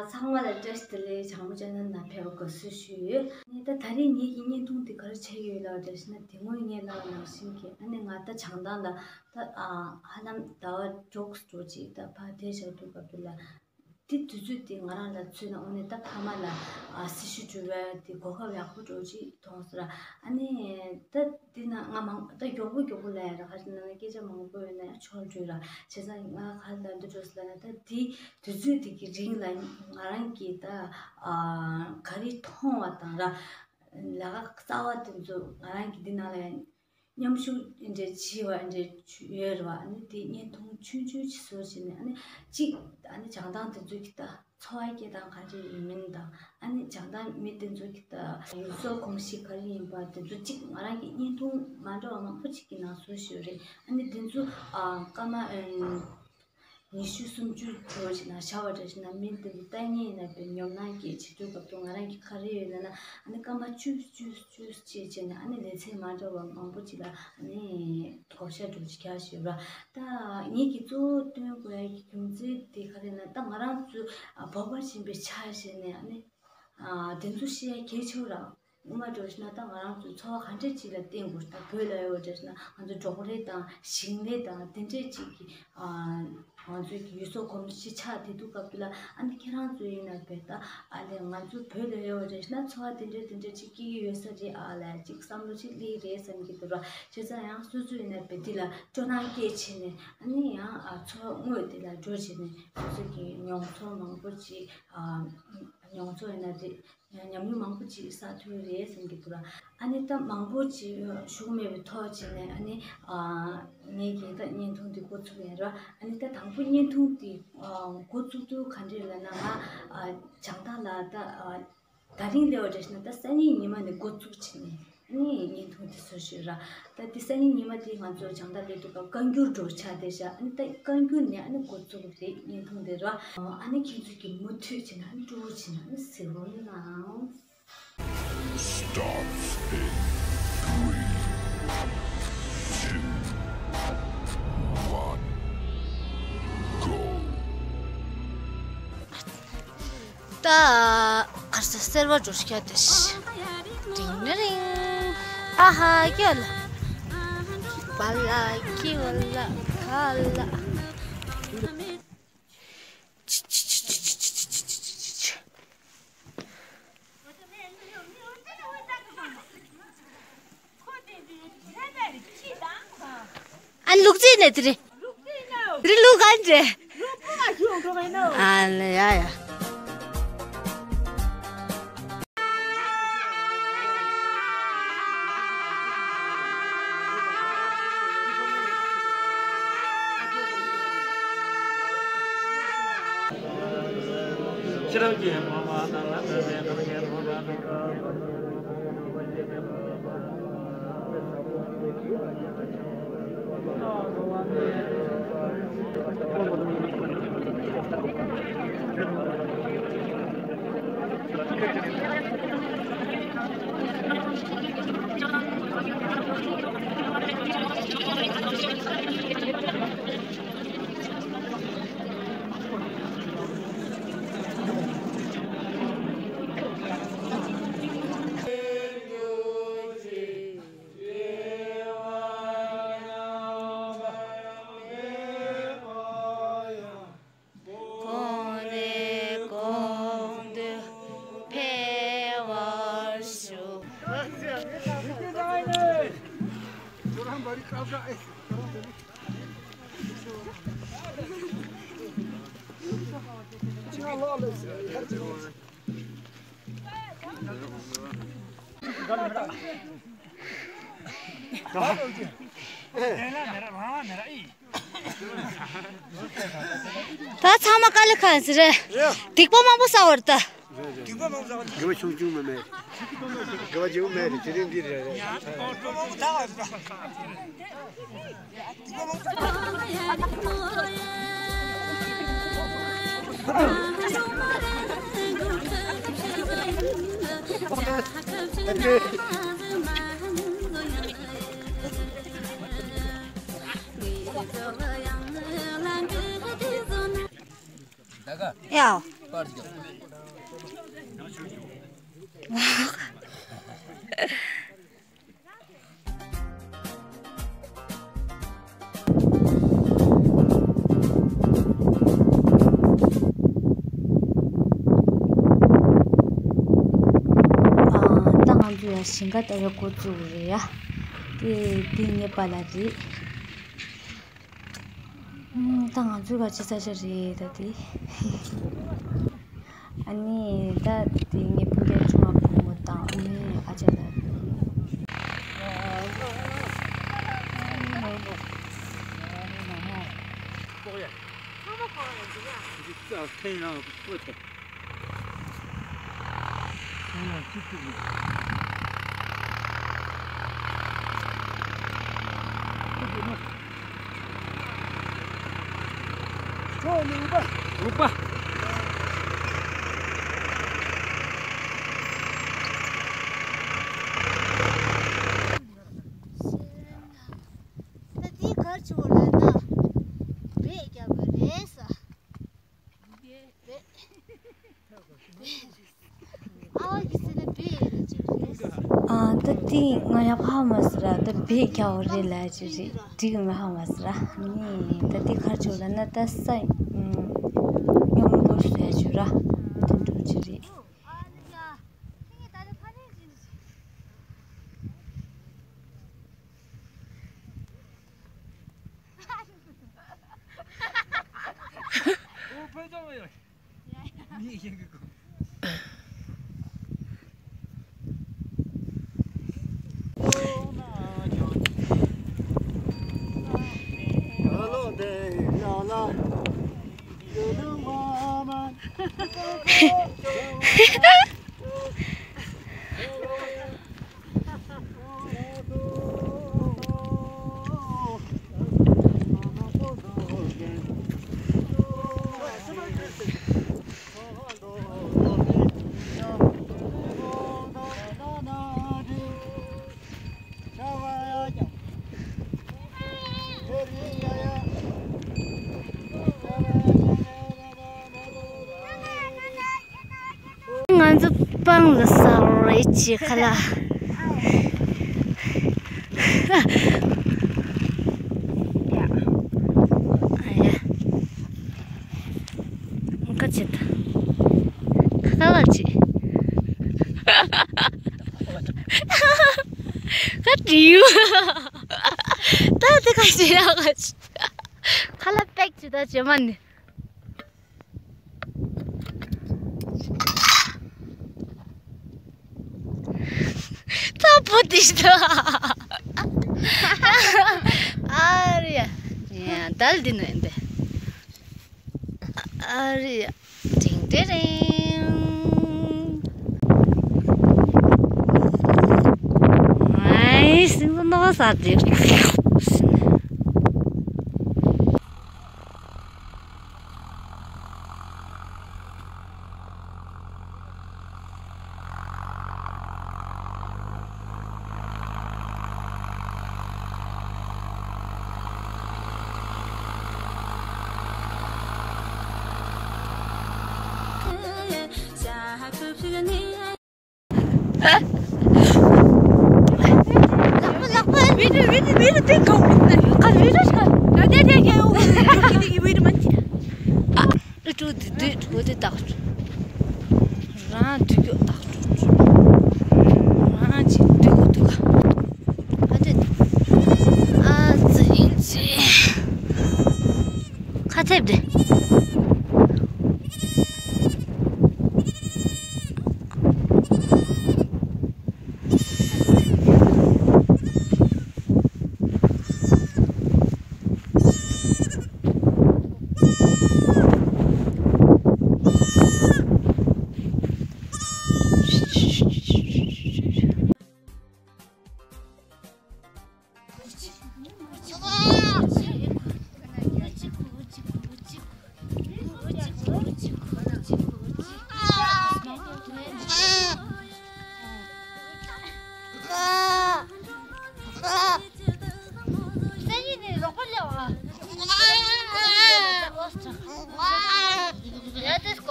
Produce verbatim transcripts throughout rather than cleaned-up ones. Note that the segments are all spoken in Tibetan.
ཚང་མ་ལ་བཀྲ་ཤིས་བདེ་ལེགས། བྱང་བུ་ཅན་ནན་ན་ཕེབས་དགོས་སུ་ཞུ་ཡོད། ནས་ད་ད་རེས་ངེད་ཀྱི་བརྙན་ཐུང་འདི་ག་རེ་ཆགས་ཡོད་ལབ་བ་འདྲ་ཞིག་ན། དེ་སྔོན་ངས་ལབ་པ་ནང་བཞིན་གྱི་ཨ་ནི་ང་ད་བྱང་ཐང་ལ་ད་ཨ་ཧ་ལམ་ཟླ་བ་དྲུག་འགྲོ་ཅིག་ད་ཕར་བསྡད་བཞག་དུས་སྐབས་དེ་ལ། དེ་དུས་ཚོད་དེ་ང་རང་ལ་མཚོན་ན་དངོས་གནས་ད་ཕ་མ་ལ་ཨ་སྲི་ཞུ་འབྲི་བའི་དེ་གོ་སྐབས་ཡག་པོ་འདྲ་ཅིག་མཐོང་སོང་ར། ཨ་ནི་ད་དེ་ན་ང་མང་ད་མགྱོགས་པོ་མགྱོགས་པོ་ལབ་ཡ་ར། ག་རེ་ཟེར་ན་སྐད་ཆ་མང་པོ་ཡོད་ན་ཡང་ཆོག་འགྲོ་ར། བྱས་ཙང་ང་ག་རེ་ལབ་འདོད་འགྲོ་ཟེར་ལབ་ན། ད་དེ་དུས་ཚོད་དེ་གི་རིང་ལ་ང་རང་གིས་ད་ཨ་ག་རེ་མཐོང་བ་དང་ར། ལས་ཀ་གསར་བ་དེ་ཚོ་ང་རང་གིས་འདི་ནང་ལ་མཉམ་ཞུགས་འདྲ་བྱས་པ་འདྲ་ཡོད་རེད་བ། ཨ་ནི་དེ་བརྙན་ཐུང་ཆུང་ཆུང་ཅིག་བཟོ་བྱས་ནས། ཨ་ནི་གཅིག་ཨ་ནི་བྱང་ཐང་དེ་ཚོ་གི་ད་འཚོ་བ་སྐྱེལ་སྟངས་ག་འདྲ་ཡིན་མིན་དང་། ཨ་ནི་བྱང་ཐང་མི་དེ་ཚོ་གི་ད་ཡུལ་སྲོལ་གོམས་གཤིས་ག་རེ་ཡིན་པ་དེ་ཚོ་གཅིག་ང་རང་གི་བརྙན་ཐུང་མ་འདྲ་བ་མང་པོ་ཅིག་གི་ནང་བཟོ་བཞིན་ཡོད་རེད། ཨ་ནི་དེ་ཚོ་ཨ་སྐར་མ་ཨ་ཉི་ཤུ་སུམ་ཅུ་འགྲོ་བྱས་ན་བཞག་པ་འདྲ་བྱས་ན། མི་དེ་ཚོ་ལྟ་མཁན་ཡིན་ན་དཔེ་ཉོབ་སྣང་སྐྱེ་བྱེད་དུས་སྐབས་སུ་ང་རང་གི་ག་རེ་ཡོད་ལབ་ན། ཨ་ནི་སྐར་མ་བཅུ་བཅུ་བཅུ་ཅིག་བྱས་ནས་ཨ་ནི་ལེ་ཚན་མ་འདྲ་བ་མང་པོ་ཅིག་ལ་ཨ་ནི་བགོ་བཤའ་འགྲོ་ཅིག་རྒྱག་བཞིན་པ། ད་ངེད་ཀྱི་གཙོ་བོ་སྟོན་དགོས་ཡ་གི་རྒྱུ་མཚན་དེ་ག་རེ་ན། ད་ང་རང་ཚོ་ཨ་བོད་པ་ཡིན་པའི་ཆ་བཞག་ནས་ཨ་ནི་ཨ་དེ་ཚོ་ཤེས་ཡ་གལ་ཆེ་བ་ར། སྔོན་མ་འདྲ་བྱས་ན་ད་ང་རང་ཚོའི་འཚོ་བ་ག་འདྲས་ཅིག་ལ་བརྟེན་དགོས། ད་བོད་ལ་ཡོད་པ་འདྲ་བྱས་ན་ང་ཚོ་འབྲོག་རེད་དང་ཞིང་ལས་དང་དེ་འདྲས་ཅིག་གི་ཨ་ང་ཚོའི་གི་ཡུལ་སྲོལ་གོམས་གཤིས་ཆགས་བསྡད་དུས་སྐབས་དེ་ལ། ཨ་ནི་ཁྱེད་རང་ཚོ་ཡིན་ན་དཔེ་ད་ཨ་ལས་ང་ཚོ་བོད་ལ་ཡོད་པ་འདྲ་བྱས་ན་འཚོ་བ་དེ་འདྲས་དེ་འདྲས་ཅིག་སྐྱེལ་གྱི་ཡོད་ས་རེད་ཨ་ལ་ཅིག་བསམ་བློ་ཅིག་སླེབས་རེད་བསམ་གྱི་འདུག་ར། བྱས་ཙང་ཡང་སོ་སོ་ཡིན་ན་དཔེ་འདི་ལ་སྤྲོ་སྣང་སྐྱེས་བྱས་ནས། ཨ་ནི་ཡང་ཨ་འཚོ་བ་དངོས་དེ་ལ་འགྲོ་བྱས་ནས་སོ་སོ་གི་མྱོང་ཚོར་མང་པོ་ཅིག་ཨ་མྱོང་ཚོར་ཡིན་ན་རེད། ཉམས་མྱོང་མང་པོ་ཅིག་བསགས་ཐུབ་རེད་བསམ་གྱི་འདུག་ར། ཨ་ནི་ད་མང་པོ་ཅིག་ཞུ་མེད་པའི་ཐོག་ཅིག་ནས་ཨ་ནི་ཨ་ངས་ཀྱིས་ད་བརྙན་ཐུང་འདི་འགོ་ཚུགས་ཡིན་ར། ཨ་ནི་ད་དང་པོ་བརྙན་ཐུང་འདི་ཨ་འགོ་བཙུགས་དུས་ག་འདྲས་ལབ་ན། ང་ཨ་བྱང་ཐང་ལ་ད་ཨ་ད་རིང་སླེབས་པ་འདྲ་བྱས་ན་ད་སང་ཉིན་ཉི་མ་ནས་འགོ་བཙུགས་བྱས་ནས་ཨ་ནི་བརྙན་ཐུང་འདི་བཟོ་བཞིན་ར། ད་འདི་སང་ཉིན་ཉི་མ་དེ་ང་ཚོ་བྱང་ཐང་སླེབས་དུས་སྐབས་བཀའ་འགྱུར་འགྲོ་ཆགས་བསྡད་ཤག་ཨ་ནི་ད་བཀའ་འགྱུར་ནས་ཨ་ནི་འགོ་བཙུགས་རེད་བརྙན་ཐུང་འདི་ར། ཨ་ནི་ཁྱེད་ཚོས་ཀྱིས་མུ་མཐུད་བྱས་ན་ཨ་ནི་སྤྲོ་བོ་བྱས་ན་ཨ་ནི་གཟིགས་རོགས་གནང་། Starts in three, two, one, go. ད་ཨར་ས་སེར་བ་འགྲོ་ཤ་དེ་ཤ། རིང་ནི་རིང་། ཨ་ཧ་ཀྱ་ལ། བ་ལ་ཀི་བ་ལ་ཁ་ལ། ཨ་ལུག་རྫི་ནས་དེ་རེད། དེ་རེད་ལུག་ག་འདྲེ། ཨ་ལ་ཡ་ཡ། ཁྱེད་རང་གིས་མ་མ་དང་ང་ཚོའི་མེ་ཁང་གི་མ་མ་དང་། གོང་ནས་གོང་དུ་འཕེལ་བར་ཤོག་ད་ཚང་མ་དཀའ་ལས་ཁག་ཟེར་རེད། སྡིག་པ་མང་པོ་བསགས་པ་རེད་ད། དགེ་བ་ཆུང་ཆུང་མ་མེད། དགེ་བ་ཆེན་པོ་མེད་རེད། དེ་རིང་འདི་རེད་རེད། ཡ། ཨ། ད་ང་ཚོ་ཡ་ཞིང་ཁ་ལྟ་བའི་འགོ་བཙུགས་རེད་ཡ། དེ་དེ་ངའི་པཱ་ལགས་རེད། ཨ། ད་ང་ཚོའི་བར་གྱི་ས་ཆ་རེད་ད་དེ། ཨ་ནི་ད་དེ་ངའི་སྤུན་ཀྱག་ཆུང་བ་བུ་མོ་དང་ཨ་ནི་ཨ་ཅག་ལགས། ད་དེ་གར་ཆུ་བོ་ལ་ན་བེད་རྒྱབ་པ་རེད་ས། ཨ་ཝ་གི་སེ་ན་བེད་རེད་ཅིག་རེད་ས། ཨ། ད་དེ་ང་ཡག་པོ་ཧ་མ་སི་ར། ད་བེད་རྒྱབ་པ་རེད་ལ་ཅིག་རེད། འགྲིག་གི་མ་ཧ་མ་སི་ར། ནི་ད་དེ་གར་ཆུ་བོ་ལ་ན་ད་ས་སྙོམས་པོ་བཟོས་ཅིག་ར། དེ་འདྲ་ཅིག་རེད། ང་ཚོ་སྤང་ལ་ཟ་རེ་བྱེད་ཁ་ལ། ཨ་ཡ། ཁ་ཆེ་ད། ཁ་ཁ་བ་ཆེ། ཁ་དྲིའུ། ད་དེ་ཁ་ཆེ་ཡ་ཁ་ཆེ། ཁ་ལ་པེག་ཆེ་ད་ཇེ་མ་ནི། ད་བུ་དེ་ཤི་ད། ཨ་རི་ཡ། ཡ་དལ་འདི་ནས་འདི། ཨ་རི་ཡ། ཏིང་ཏི་རིང་། ཨའི་སིང་ལ་ནོ་ས་དེ། ཨ་ཀྲུ་དེ་དུས་གྲོ་དེ་དག་གྲོ། རང་དུས་གྱོད་དག་གྲོ། རང་ཅིག་དུས་གོ་དུས་ག་ཨ་དེ། ཨ་ཙི་ཡིན་ཙི། ཁ་ཐེབས་དེ།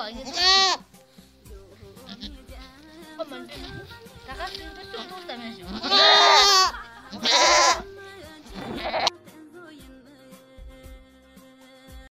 ད་ག་སེམས་ཚོར་ཏོག་ཙམ་ཡང་བྱུང་